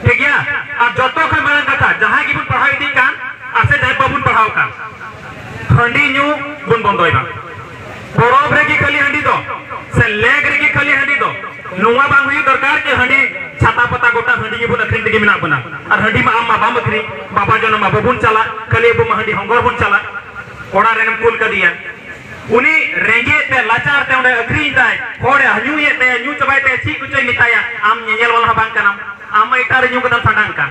ᱴᱷᱤᱠ ᱜᱮᱭᱟ? ᱟᱨ ᱡᱚᱛᱚ ᱠᱷᱚᱱ ᱢᱟᱨᱟᱝ ᱠᱟᱛᱷᱟ, ᱡᱟᱦᱟᱸᱭ ᱜᱮᱵᱚᱱ ᱯᱟᱲᱦᱟᱣ ᱤᱫᱤᱜ ᱠᱟᱱ, ᱟᱨ ᱥᱮ ᱡᱟᱦᱟᱸᱭ ᱵᱟᱵᱚᱱ ᱯᱟᱲᱦᱟᱣ ᱠᱟᱱ, ᱦᱟᱺᱰᱤ ᱧᱩ ᱵᱚᱱ ᱵᱚᱱᱫᱚᱭ ᱢᱟ᱾ ᱯᱚᱨᱚᱵᱽ ᱨᱮᱜᱮ ᱠᱷᱟᱹᱞᱤ ᱦᱟᱺᱰᱤ ᱫᱚ, ᱥᱮ ᱞᱮᱜ ᱨᱮᱜᱮ ᱠᱷᱟᱹᱞᱤ ᱦᱟᱺᱰᱤ ᱫᱚ, ᱱᱚᱣᱟ ᱵᱟᱝ ᱦᱩᱭᱩᱜ ᱫᱚᱨᱠᱟᱨ ᱡᱮ ᱦᱟᱺᱰᱤ ᱪᱷᱟᱛᱟ ᱯᱟᱛᱟ ᱜᱚᱴᱟ ᱦᱟᱺᱰᱤ ᱜᱮᱵᱚᱱ ᱟᱹᱠᱷᱨᱤᱧ ᱛᱮᱜᱮ ᱢᱮᱱᱟᱜ ᱵᱚᱱᱟ᱾ ᱟᱨ ᱦᱟᱺᱰᱤ ᱢᱟ ᱟᱢ ᱢᱟ ᱵᱟᱢ ᱟᱹᱠᱷᱨᱤᱧ, ᱵᱟᱵᱟ ᱡᱚᱱᱚᱢ ᱢᱟ ᱵᱟᱵᱚᱱ ᱪᱟᱞᱟᱜ, ᱠᱷᱟᱹᱞᱤ ᱟᱵᱚ ᱢᱟ ᱦᱟᱺᱰᱤ ᱦᱚᱸᱜᱚᱨ ᱵᱚᱱ ᱪᱟᱞᱟᱜ᱾ ᱚᱲᱟᱜ ᱨᱮᱱᱮᱢ ᱠᱩᱞ ᱠᱟᱫᱮᱭᱟ, ᱩᱱᱤ ᱨᱮᱸᱜᱮᱡ ᱛᱮ ᱞᱟᱪᱟᱨ ᱛᱮ ᱚᱸᱰᱮ ᱟᱹᱠᱷᱨᱤᱧ ᱫᱟᱭ, ᱦᱚᱲᱮ ᱧᱩᱭᱮᱫ ᱛᱟᱭᱟ, ᱧᱩ ᱪᱟᱵᱟᱭ ᱛᱟᱭᱟ, ᱪᱮᱫ ᱠᱚᱪᱚᱭ ᱢᱮᱛᱟᱭᱟ, ᱟᱢ ᱧᱮᱧᱮᱞ ᱵᱟᱞᱟ ᱦᱚᱸ ᱵᱟᱝ ᱠᱟᱱᱟᱢ᱾ ᱟᱢ ᱢᱟ ᱮᱴᱟᱜ ᱨᱮ ᱧᱩ ᱠᱟᱛᱮᱢ ᱥᱟᱸᱰᱟᱝ ᱠᱟᱱ᱾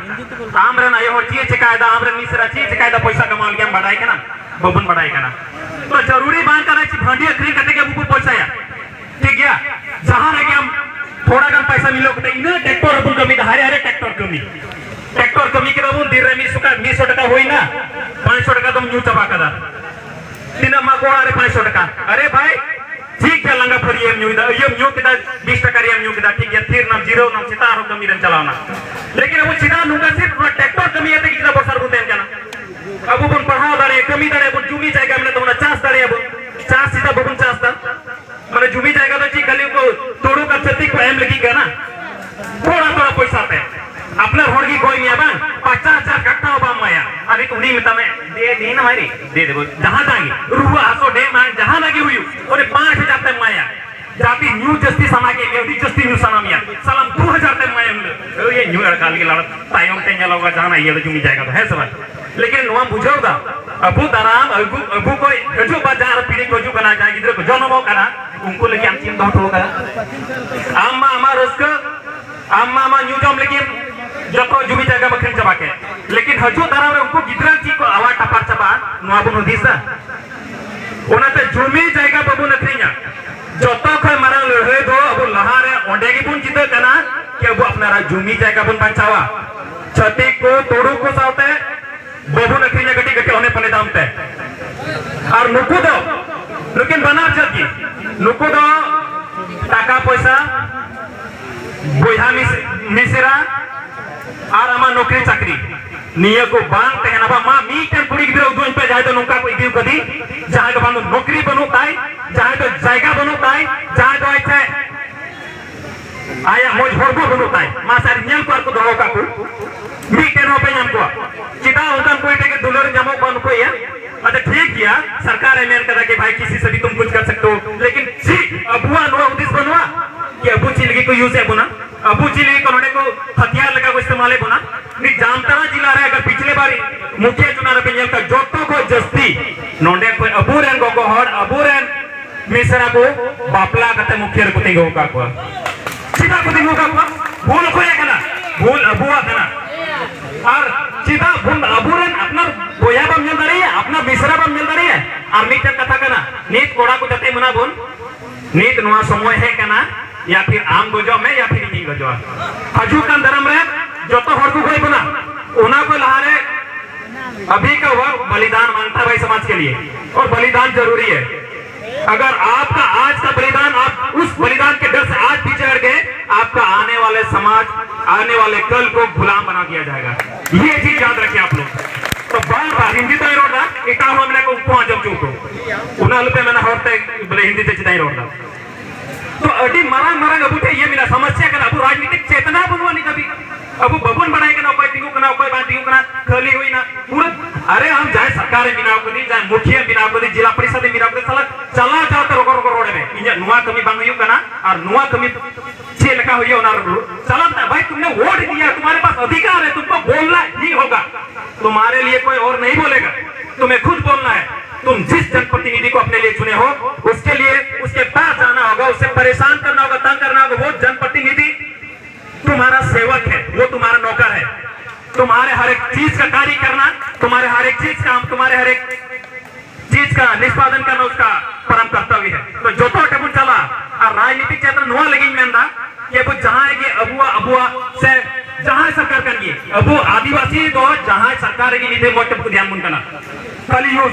ᱟᱢ ᱨᱮᱱ ᱟᱭᱳ ᱦᱚᱲ ᱪᱮᱫ ᱮ ᱪᱮᱠᱟᱭᱮᱫᱟ, ᱟᱢ ᱨᱮᱱ ᱢᱤᱥᱨᱟ ᱪᱮᱫ ᱮ ᱪᱮᱠᱟᱭᱮᱫᱟ, ᱯᱚᱭᱥᱟ ᱠᱟᱢᱟᱣ ᱞᱟᱹᱜᱤᱫ ᱟᱢ ᱵᱟᱰᱟᱭ ᱠᱟᱱᱟ? ᱵᱟᱵᱚᱱ ᱵᱟᱰᱟᱭ ᱠᱟᱱᱟ᱾ ᱛᱚ ᱡᱟᱹᱨᱩᱨᱤ ᱵᱟᱝ ᱠᱟᱱᱟ ᱡᱮ ᱦᱟᱺᱰᱤ ᱟᱹᱠᱷᱨᱤᱧ ᱠᱟᱛᱮ ᱜᱮ ᱟᱵᱚ ᱵᱚ ᱯᱚᱭᱥᱟᱭᱟ᱾ ᱴᱷᱤᱠ ᱜᱮᱭᱟ, ᱡᱟᱦᱟᱸ ᱨᱮᱜᱮ ᱟᱢ ᱛᱷᱚᱲᱟ ᱜᱟᱱ ᱯᱚᱭᱥᱟ ᱢᱤᱞᱟᱹᱣ ᱠᱟᱛᱮ ᱤᱱᱟᱹ ᱴᱨᱟᱠᱴᱚᱨ ᱨᱮᱵᱚᱱ ᱠᱟᱹᱢᱤ ᱫᱟ, ᱦᱟᱭᱨᱮ ᱦᱟᱭᱨᱮ ᱴᱨᱟᱠᱴᱚᱨ ᱠᱟᱹᱢᱤ᱾ ᱴᱨᱟᱠᱴᱚᱨ ᱠᱟᱹᱢᱤ ᱠᱮᱫᱟ ᱵᱚᱱ, ᱫᱤᱱ ᱨᱮ ᱢᱤᱫ ᱥᱚ ᱴᱟᱠᱟ, ᱢᱤᱫ ᱥᱚ ᱴᱟᱠᱟ ᱦᱩᱭᱱᱟ, ᱯᱟᱸᱪ ᱥᱚ ᱴᱟᱠᱟ ᱫᱚᱢ ᱧᱩ ᱪᱟᱵᱟ ᱠᱟᱫᱟ᱾ ᱛᱤᱱᱟᱹᱜ ᱮᱢᱟ ᱠᱚᱣᱟ? ᱟᱨᱮ ᱯᱟᱸᱪ ᱥᱚ ᱴᱟᱠᱟ᱾ ᱟᱨᱮ ᱵᱷᱟᱭ, ᱴᱷᱤᱠ ᱜᱮᱭᱟ, ᱞᱟᱸᱜᱟ ᱯᱷᱟᱹᱨᱤᱭᱟᱹᱢ ᱧᱩᱭᱫᱟ, ᱤᱭᱟᱹᱢ ᱧᱩ ᱠᱮᱫᱟ, ᱵᱤᱥ ᱴᱟᱠᱟ ᱨᱮᱭᱟᱜ ᱧᱩ ᱠᱮᱫᱟ, ᱴᱷᱤᱠ ᱜᱮᱭᱟ, ᱛᱷᱤᱨ ᱱᱟᱢ, ᱡᱤᱨᱟᱹᱣ ᱱᱟᱢ, ᱥᱮᱛᱟᱜ ᱟᱨᱦᱚᱸ ᱠᱟᱹᱢᱤ ᱨᱮᱢ ᱪᱟᱞᱟᱣᱱᱟ᱾ ᱞᱮᱠᱤᱱ ᱟᱵᱚ ᱪᱮᱫᱟᱜ ᱱᱚᱝᱠᱟ ᱥᱤᱨᱯ ᱱᱚᱣᱟ ᱴᱨᱟᱠᱴᱚᱨ ᱠᱟᱹᱢᱤ ᱠᱟᱛᱮ ᱜᱤᱫᱽᱨᱟᱹ ᱵᱚᱨᱥᱟ ᱨᱮᱵᱚᱱ ᱛᱟᱦᱮᱱ ᱠᱟᱱᱟ? ᱟᱵᱚ ᱵᱚᱱ ᱯᱟᱲᱦᱟᱣ ᱫᱟᱲᱮᱭᱟᱜᱼᱟ, ᱠᱟᱹᱢᱤ ᱫᱟᱲᱮᱭᱟᱜᱼᱟ ᱵᱚᱱ, ᱡᱩᱢᱤ ᱡᱟᱭᱜᱟ ᱢᱮᱱᱟᱜ ᱛᱟᱵᱚᱱᱟ, ᱪᱟᱥ ᱫᱟᱲᱮᱭᱟᱜᱼᱟ ᱵᱚᱱ, ᱪᱟᱥ ᱪᱮᱫᱟᱜ ᱵᱟᱵᱚᱱ ᱪᱟᱥ ᱫᱟ? ᱢᱟᱱᱮ ᱡᱩᱢᱤ ᱡᱟᱭᱜᱟ ᱫᱚ ᱪᱮᱫ ᱠᱷᱟᱹᱞᱤ ᱩᱱᱠᱩ ᱛᱩᱲᱩᱠ ᱟᱨ ᱪᱷᱟᱹᱛᱤᱠ ᱠᱚ ᱮᱢ ᱞᱟᱹᱜᱤᱫ ᱠᱟᱱᱟ? ᱛᱷᱚᱲᱟ ᱛᱷᱚᱲᱟ ᱯᱚᱭᱥᱟ ᱛᱮ ᱟᱯᱱᱟᱨ ᱦᱚᱲ ᱜᱮ ᱜᱚᱡ ᱢᱮᱭᱟ ᱵᱟᱝ, ᱯᱚᱪᱟᱥ ᱦᱟᱡᱟᱨ ᱠᱟᱴᱷᱟ ᱦᱚᱸ ᱵᱟᱢ ᱮᱢᱟᱭᱟ᱾ ᱟᱨ ᱱᱤᱛ ᱩᱱᱤ ᱢᱮᱛᱟᱢᱮ, "ᱫᱮ, ᱫᱮ ᱱᱟ ᱵᱷᱟᱭ ᱨᱮ, ᱫᱮ ᱫᱮᱵᱚ, ᱡᱟᱦᱟᱸ ᱛᱟᱝ ᱜᱮ, ᱨᱩᱣᱟᱹ ᱦᱟᱹᱥᱩ ᱰᱮ ᱢᱟᱝ ᱡᱟᱦᱟᱸ ᱱᱟᱜ ᱜᱮ ᱦᱩᱭᱩᱜ, ᱩᱱᱤ ᱯᱟᱸᱪ ᱦᱟᱡᱟᱨ ᱛᱮᱢ ᱮᱢᱟᱭᱟ᱾ ᱡᱟᱛᱮ ᱧᱩ ᱡᱟᱹᱥᱛᱤ ᱥᱟᱱᱟ ᱠᱮᱫ ᱢᱮᱭᱟ, ᱟᱹᱰᱤ ᱡᱟᱹᱥᱛᱤ ᱧᱩ ᱥᱟᱱᱟ ᱢᱮᱭᱟ, ᱥᱟᱞᱟᱢ ᱫᱩ ᱦᱟᱡᱟᱨ ᱛᱮᱢ ᱮᱢᱟᱭᱟ ᱩᱱᱤ ᱫᱚ᱾ ᱳᱭ ᱧᱩ ᱮᱲᱠᱟ ᱞᱟᱹᱜᱤᱫ ᱞᱟᱲᱟ ᱛᱟᱭᱚᱢ ᱛᱮ ᱧᱮᱞᱚᱜᱼᱟ ᱡᱟᱦᱟᱱᱟᱜ ᱤᱭᱟᱹ ᱫᱚ ᱡᱩᱢᱤ ᱡᱟᱭᱜᱟ ᱫᱚ, ᱦᱮᱸ ᱥᱮ ᱵᱟᱝ?" ᱞᱮᱠᱤᱱ ᱱᱚᱣᱟᱢ ᱵᱩᱡᱷᱟᱹᱣ ᱫᱟ, ᱟᱵᱚ ᱫᱟᱨᱟᱢ ᱟᱹᱜᱩ, ᱟᱵᱚ ᱠᱚ ᱦᱤᱡᱩᱜ ᱵᱟ ᱡᱟᱦᱟᱸ ᱯᱤᱲᱦᱤ ᱠᱚ ᱦᱤᱡᱩᱜ ᱠᱟᱱᱟ, ᱡᱟᱦᱟᱸᱭ ᱜᱤᱫᱽᱨᱟᱹ ᱠᱚ ᱡᱚᱱᱚᱢᱚᱜ ᱠᱟᱱᱟ, ᱩᱱᱠᱩ ᱞᱟᱹᱜᱤᱫ ᱟᱢ ᱪᱮᱫ ᱮᱢ ᱫᱚᱦᱚ ᱦᱚᱴᱚ ᱠᱟᱫᱟ? ᱟᱢ ᱢᱟ ᱟᱢᱟᱜ ᱨᱟᱹᱥᱠᱟᱹ, ᱟᱢ ᱢᱟ ᱟᱢᱟᱜ ᱧᱩ ᱡᱚᱢ ᱞᱟᱹᱜᱤᱫ ᱡᱚᱛᱚ ᱡᱩᱢᱤ ᱡᱟᱭᱜᱟ ᱟᱹᱠᱷᱨᱤᱧ ᱪᱟᱵᱟ ᱠᱮᱫ, ᱞᱮᱠᱤᱱ ᱦᱤᱡᱩᱜ ᱫᱟᱨᱟᱢ ᱨᱮ ᱩᱱᱠᱩ ᱜᱤᱫᱽᱨᱟᱹ ᱪᱮᱫ ᱠᱚ ᱟᱣᱟᱡ ᱴᱟᱯᱟᱨ ᱪᱟᱵᱟᱜᱼᱟ, ᱱᱚᱣᱟ ᱵᱚᱱ ᱦᱩᱫᱤᱥᱟ? ᱚᱱᱟᱛᱮ ᱡᱩᱢᱤ ᱡᱟᱭᱜᱟ ᱵᱟᱵᱚᱱ ᱟᱹᱠᱷᱨᱤᱧᱟ᱾ ᱡᱚᱛᱚ ᱠᱷᱚᱱ ᱢᱟᱨᱟᱝ ᱞᱟᱹᱲᱦᱟᱹᱭ ᱫᱚ ᱟᱵᱚ ᱞᱟᱦᱟ ᱨᱮ ᱚᱸᱰᱮ ᱜᱮᱵᱚᱱ ᱡᱤᱛᱟᱹᱜ ᱠᱟᱱᱟ ᱠᱤ ᱟᱵᱚ ᱟᱯᱱᱟᱨᱟᱜ ᱡᱩᱢᱤ ᱡᱟᱭᱜᱟ ᱵᱚᱱ ᱵᱟᱧᱪᱟᱣᱟ᱾ ᱪᱷᱟᱹᱛᱤᱠ ᱠᱚ, ᱛᱩᱲᱩᱠ ᱠᱚ ᱥᱟᱶᱛᱮ ᱵᱟᱵᱚᱱ ᱟᱹᱠᱷᱨᱤᱧᱟ ᱠᱟᱹᱴᱤᱡ ᱠᱟᱹᱴᱤᱡ ᱚᱱᱮ ᱯᱟᱞᱮ ᱫᱟᱢ ᱛᱮ᱾ ᱟᱨ ᱱᱩᱠᱩ ᱫᱚ, ᱱᱩᱠᱤᱱ ᱵᱟᱱᱟᱨ ᱡᱟᱹᱛ ᱜᱮ, ᱱᱩᱠᱩ ᱫᱚ ᱴᱟᱠᱟ ᱯᱚᱭᱥᱟ, ᱵᱚᱭᱦᱟ ᱢᱤᱥ-, ᱢᱤᱥᱮᱨᱟ, ᱟᱨ ᱟᱢᱟᱜ ᱱᱚᱠᱨᱤ ᱪᱟᱠᱨᱤ, ᱱᱤᱭᱟᱹ ᱠᱚ ᱵᱟᱝ ᱛᱟᱦᱮᱱᱟ᱾ ᱵᱟᱝ, ᱢᱟ ᱢᱤᱫᱴᱮᱱ ᱠᱩᱲᱤ ᱜᱤᱫᱽᱨᱟᱹ ᱩᱫᱩᱜ ᱟᱹᱧ ᱯᱮ, ᱡᱟᱦᱟᱸᱭ ᱫᱚ ᱱᱚᱝᱠᱟ ᱠᱚ ᱤᱫᱤ ᱠᱟᱫᱮ, ᱡᱟᱦᱟᱸᱭ ᱫᱚ ᱵᱟᱝ ᱫᱚ ᱱᱚᱠᱨᱤ ᱵᱟᱹᱱᱩᱜ ᱛᱟᱭ, ᱡᱟᱦᱟᱸᱭ ᱫᱚ ᱡᱟᱭᱜᱟ ᱵᱟᱹᱱᱩᱜ ᱛᱟᱭ, ᱡᱟᱦᱟᱸᱭ ᱫᱚ ᱟᱡ ᱴᱷᱮᱱ ᱟᱭᱟᱜ ᱢᱚᱡᱽ ᱦᱚᱲᱢᱚ ᱵᱟᱹᱱᱩᱜ ᱛᱟᱭ, ᱢᱟ ᱥᱟᱨ ᱧᱮᱞ ᱠᱚᱣᱟ ᱠᱚ ᱫᱚᱦᱚ ᱠᱟᱜ ᱠᱚ, ᱢᱤᱫᱴᱮᱱ ᱦᱚᱸ ᱯᱮ ᱧᱟᱢ ᱠᱚᱣᱟ᱾ ᱪᱮᱫᱟᱜ ᱚᱱᱠᱟᱱ ᱠᱩᱲᱤ ᱴᱷᱮᱱ ᱜᱮ ᱫᱩᱞᱟᱹᱲ ᱧᱟᱢᱚᱜ ᱠᱟᱱ ᱠᱚ ᱤᱭᱟᱹ? ᱟᱪᱪᱷᱟ ᱴᱷᱤᱠ ᱜᱮᱭᱟ, ᱥᱚᱨᱠᱟᱨ ᱮ ᱢᱮᱱ ᱠᱟᱫᱟ ᱠᱤ ᱵᱷᱟᱭ ᱠᱤᱥᱤ ᱥᱮ ᱵᱷᱤ ᱛᱩᱢ ᱠᱩᱪ ᱠᱟᱨ ᱥᱟᱠᱛᱮ ᱦᱳ, ᱞᱮᱠᱤᱱ ᱪᱮᱫ ᱟᱵᱚᱣᱟᱜ ᱱᱚᱣᱟ ᱦᱩᱫᱤᱥ ᱵᱟᱹᱱᱩᱜᱼᱟ ᱠᱤ ᱟᱵᱚ ᱪᱮᱫ ᱞᱟᱹᱜᱤᱫ ᱠᱚ ᱤᱭᱩᱡ ᱮᱫ ᱵᱚᱱᱟ? ᱟᱵᱚ ᱪᱮᱫ ᱞᱟᱹᱜᱤᱫ ᱠᱚ ᱱᱚᱰᱮ ᱠᱚ ᱦᱟᱛᱤᱭᱟᱨ ᱞᱮᱠᱟ ᱠᱚ ᱤᱥᱛᱮᱢᱟᱞ ᱮᱫ ᱵᱚᱱᱟ? ᱱᱤᱛ ᱡᱟᱢᱛᱟᱲᱟ ᱡᱤᱞᱟ ᱨᱮ ᱟᱜᱟᱨ ᱯᱤᱪᱷᱞᱮ ᱵᱟᱨ ᱢᱩᱠᱷᱤᱭᱟᱹ ᱪᱩᱱᱟᱣ ᱨᱮᱯᱮ ᱧᱮᱞ ᱠᱟᱜ, ᱡᱚᱛᱚ ᱠᱷᱚᱱ ᱡᱟᱹᱥᱛᱤ ᱱᱚᱰᱮ ᱠᱷᱚᱱ ᱟᱵᱚᱨᱮᱱ ᱜᱚᱜᱚ ᱦᱚᱲ, ᱟᱵᱚᱨᱮᱱ ᱢᱤᱥᱨᱟ ᱠᱚ ᱵᱟᱯᱞᱟ ᱠᱟᱛᱮ ᱢᱩᱠᱷᱤᱭᱟᱹ ᱨᱮᱠᱚ ᱛᱤᱸᱜᱩ ᱟᱠᱟᱫ ᱠᱚᱣᱟ᱾ ᱪᱮᱫᱟᱜ ᱠᱚ ᱛᱤᱸᱜᱩ ᱟᱠᱟᱫ ᱠᱚᱣᱟ? ᱵᱷᱩᱞ ᱚᱠᱚᱭᱟᱜ ᱠᱟᱱᱟ? ᱵᱷᱩᱞ ᱟᱵᱚᱣᱟᱜ ᱠᱟᱱᱟ᱾ ᱟᱨ ᱪᱮᱫᱟᱜ ᱵᱷᱩᱞ? ᱟᱵᱚᱨᱮᱱ ᱟᱯᱱᱟᱨ ᱵᱚᱭᱦᱟ ᱵᱟᱢ ᱧᱮᱞ ᱫᱟᱲᱮᱭᱟᱭᱟ? ᱟᱨ ᱢᱤᱫᱴᱮᱱ ᱠᱟᱛᱷᱟ ᱠᱟᱱᱟ, ᱱᱤᱛ ᱠᱚᱲᱟ ᱠᱚ ᱡᱟᱛᱮ ᱢᱮᱱᱟ ᱵᱚᱱ, ᱱᱤᱛ ᱱᱚᱣᱟ ᱥᱚᱢᱚᱭ ᱦᱮᱡ ᱠᱟᱱᱟ, ᱭᱟ ᱯᱷᱤᱨ ᱟᱢ ᱜᱚᱡᱚᱜ ᱢᱮ ᱭᱟ ᱯᱷᱤᱨ ᱤᱧᱤᱧ ᱜᱚᱡᱚᱜᱼᱟ᱾ ᱦᱤᱡᱩᱜ ᱠᱟᱱ ᱫᱟᱨᱟᱢ ᱨᱮ ᱡᱚᱛᱚ ᱦᱚᱲ ᱠᱚ ᱜᱚᱡ ᱵᱚᱱᱟ, ᱚᱱᱟ ᱠᱚ ᱞᱟᱦᱟᱨᱮ अभी का वक्त बलिदान मांगता है भाई समाज के लिए, और बलिदान जरूरी है। अगर आपका आज का बलिदान, आप उस बलिदान के डर से आज पीछे हट गए, आपका आने वाले समाज, आने वाले कल को गुलाम बना दिया जाएगा। ये चीज याद रखिए आप लोग। तो बार बार हिंदी तो ही रोड रहा, इतना हम लोग को पहुंच जब चुको, उन्हें पे मैंने हर तक बोले हिंदी से चिताई रोड रहा। तो अभी मरांग मरांग अब उठे ये मिला समस्या करना, अब राजनीतिक चेतना बनवा नहीं कभी। अब बबन बनाए करना कोई दिगु करना कोई बात दिगु करना, खाली हुई ना। पूरा, अरे हम चाहे सरकार में बिना करी, चाहे मुखिया में बिना करी, जिला परिषद में बिना करी, साला चला जाओ तो रोको रोको रोड में। इन्हें नुआ कमी बंग हुई करना, और नुआ कमी चेल का हुई होना। चला था भाई, तुमने वोट दिया, तुम्हारे पास अधिकार है, तुमको बोलना ही होगा। तुम्हारे लिए कोई और नहीं बोलेगा, तुम्हें खुद बोलना है। तुम जिस जनप्रतिनिधि को अपने लिए चुने हो, उसके लिए, उसके पास जाना होगा, उससे परेशान करना होगा, तंग करना होगा। वो जनप्रतिनिधि तुम्हारा सेवक है, वो तुम्हारा नौकर है। तुम्हारे हर एक चीज का कार्य करना, तुम्हारे हर एक चीज का, तुम्हारे हर एक चीज का निष्पादन करना उसका परम कर्तव्य है। तो जो तो टेबुल चला, और राजनीतिक क्षेत्र नुआ लगी मेंदा, कि अब जहां है कि अबुआ, अबुआ से जहां सरकार कर गई, अब आदिवासी तो जहां सरकार की नीति मोटे को ध्यान मुन करना। खाली यूज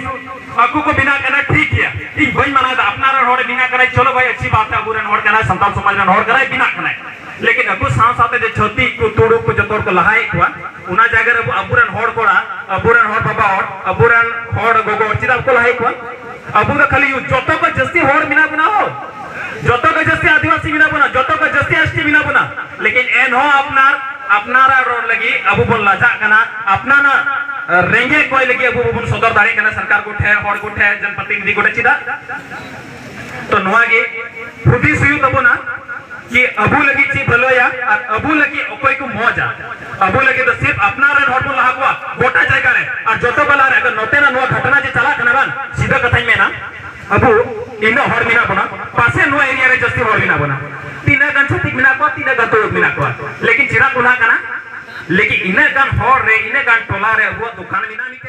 अकु को बिना करना ठीक है, इन बन मना था, अपना रन होड़ बिना करे, चलो भाई अच्छी बात है, अबू रन होड़ करना है, संताल समाज रन होड़ करना है, बिना करना है। लेकिन अकु साथ साथ जो छोटी को तोड़ो को जो तोड़ को लहाए हुआ, उना जाकर अब अबू रन होड़ कोड़ा, अबू रन होड़ बाबा होड़, अबू रन होड़ गोगो होड़, चिदा को लहाए हुआ। ᱟᱵᱚ ᱫᱚ ᱠᱷᱟᱹᱞᱤ ᱡᱚᱛᱚ ᱠᱚ ᱡᱟᱹᱥᱛᱤ ᱦᱚᱲ ᱢᱮᱱᱟᱜ ᱵᱚᱱᱟ ᱦᱳ, ᱡᱚᱛᱚ ᱠᱚ ᱡᱟᱹᱥᱛᱤ ᱟᱹᱫᱤᱵᱟᱹᱥᱤ ᱢᱮᱱᱟᱜ ᱵᱚᱱᱟ, ᱡᱚᱛᱚ ᱠᱚ ᱡᱟᱹᱥᱛᱤ ᱮᱥ ᱴᱤ ᱢᱮᱱᱟᱜ ᱵᱚᱱᱟ, ᱞᱮᱠᱤᱱ ᱮᱱᱦᱚᱸ ᱟᱯᱱᱟᱨ ᱟᱯᱱᱟᱨᱟᱜ ᱨᱚᱲ ᱞᱟᱹᱜᱤᱫ ᱟᱵᱚ ᱵᱚᱱ ᱞᱟᱡᱟᱜ ᱠᱟᱱᱟ, ᱟᱯᱱᱟᱨᱟᱜ ᱨᱮᱸᱜᱮᱡ ᱠᱚᱭ ᱞᱟᱹᱜᱤᱫ ᱟᱵᱚ ᱵᱟᱵᱚᱱ ᱥᱚᱫᱚᱨ ᱫᱟᱲᱮᱭᱟᱜ ᱠᱟᱱᱟ ᱥᱚᱨᱠᱟᱨ ᱠᱚᱴᱷᱮᱱ, ᱦᱚᱲ ᱠᱚᱴᱷᱮᱱ, ᱡᱚᱱᱯᱨᱚᱛᱤᱱᱤᱫᱷᱤ ᱠᱚᱴᱷᱮᱱ᱾ ᱪᱮᱫᱟᱜ? ᱛᱚ ᱱᱚᱣᱟ ᱜᱮ ᱦᱩᱫᱤᱥ ᱦᱩᱭᱩᱜ ᱛᱟᱵᱚᱱᱟ᱾ ᱠᱤ ᱟᱵᱚ ᱞᱟᱹᱜᱤᱫ ᱪᱮᱫ ᱵᱷᱟᱹᱞᱟᱹᱭᱟ ᱟᱨ ᱟᱵᱚ ᱞᱟᱹᱜᱤᱫ ᱚᱠᱚᱭ ᱠᱚ ᱢᱚᱡᱟ᱾ ᱟᱵᱚ ᱞᱟᱹᱜᱤᱫ ᱫᱚ ᱥᱤᱨᱯ ᱟᱯᱱᱟᱨ ᱨᱮᱱ ᱦᱚᱲ ᱵᱚᱱ ᱞᱟᱦᱟ ᱠᱚᱣᱟ ᱜᱚᱴᱟ ᱡᱟᱭᱜᱟ ᱨᱮ, ᱟᱨ ᱡᱚᱛᱚ ᱵᱮᱞᱟ ᱨᱮ ᱟᱜᱟᱨ ᱱᱚᱛᱮᱱᱟᱜ ᱱᱚᱣᱟ ᱜᱷᱚᱴᱚᱱᱟ ᱡᱮ ᱪᱟᱞᱟᱜ ᱠᱟᱱᱟ ᱵᱟᱝ, ᱥᱤᱫᱷᱟᱹ ᱠᱟᱛᱷᱟᱧ ᱢᱮᱱᱟ, ᱟᱵᱚ ᱤᱱᱟᱹᱜ ᱦᱚᱲ ᱢᱮᱱᱟᱜ ᱵᱚᱱᱟ, ᱯᱟᱥᱮ ᱱᱚᱣᱟ ᱮᱨᱤᱭᱟ ᱨᱮ ᱡᱟᱹᱥᱛᱤ ᱦᱚᱲ ᱢᱮᱱᱟᱜ ᱵᱚᱱᱟ, ᱛᱤᱱᱟᱹᱜ ᱜᱟᱱ ᱪᱷᱟᱹᱛᱤᱠ ᱢᱮᱱᱟᱜ ᱠᱚᱣᱟ, ᱛᱤᱱᱟᱹᱜ ᱜᱟᱱ ᱛᱩᱲᱩᱠ ᱢᱮᱱᱟᱜ ᱠᱚᱣᱟ, ᱞᱮᱠᱤᱱ ᱪᱮᱫᱟᱜ ᱠᱚ ᱞᱟᱦᱟᱜ ᱠᱟᱱᱟ? ᱞᱮᱠᱤᱱ ᱤᱱᱟᱹᱜ ᱜᱟᱱ ᱦᱚᱲ ᱨᱮ, ᱤᱱᱟᱹᱜ ᱜᱟᱱ ᱴᱚᱞᱟ ᱨᱮ ᱟᱵᱚᱣᱟᱜ ᱫᱚᱠᱟᱱ ᱢᱮᱱᱟᱜᱼᱟ᱾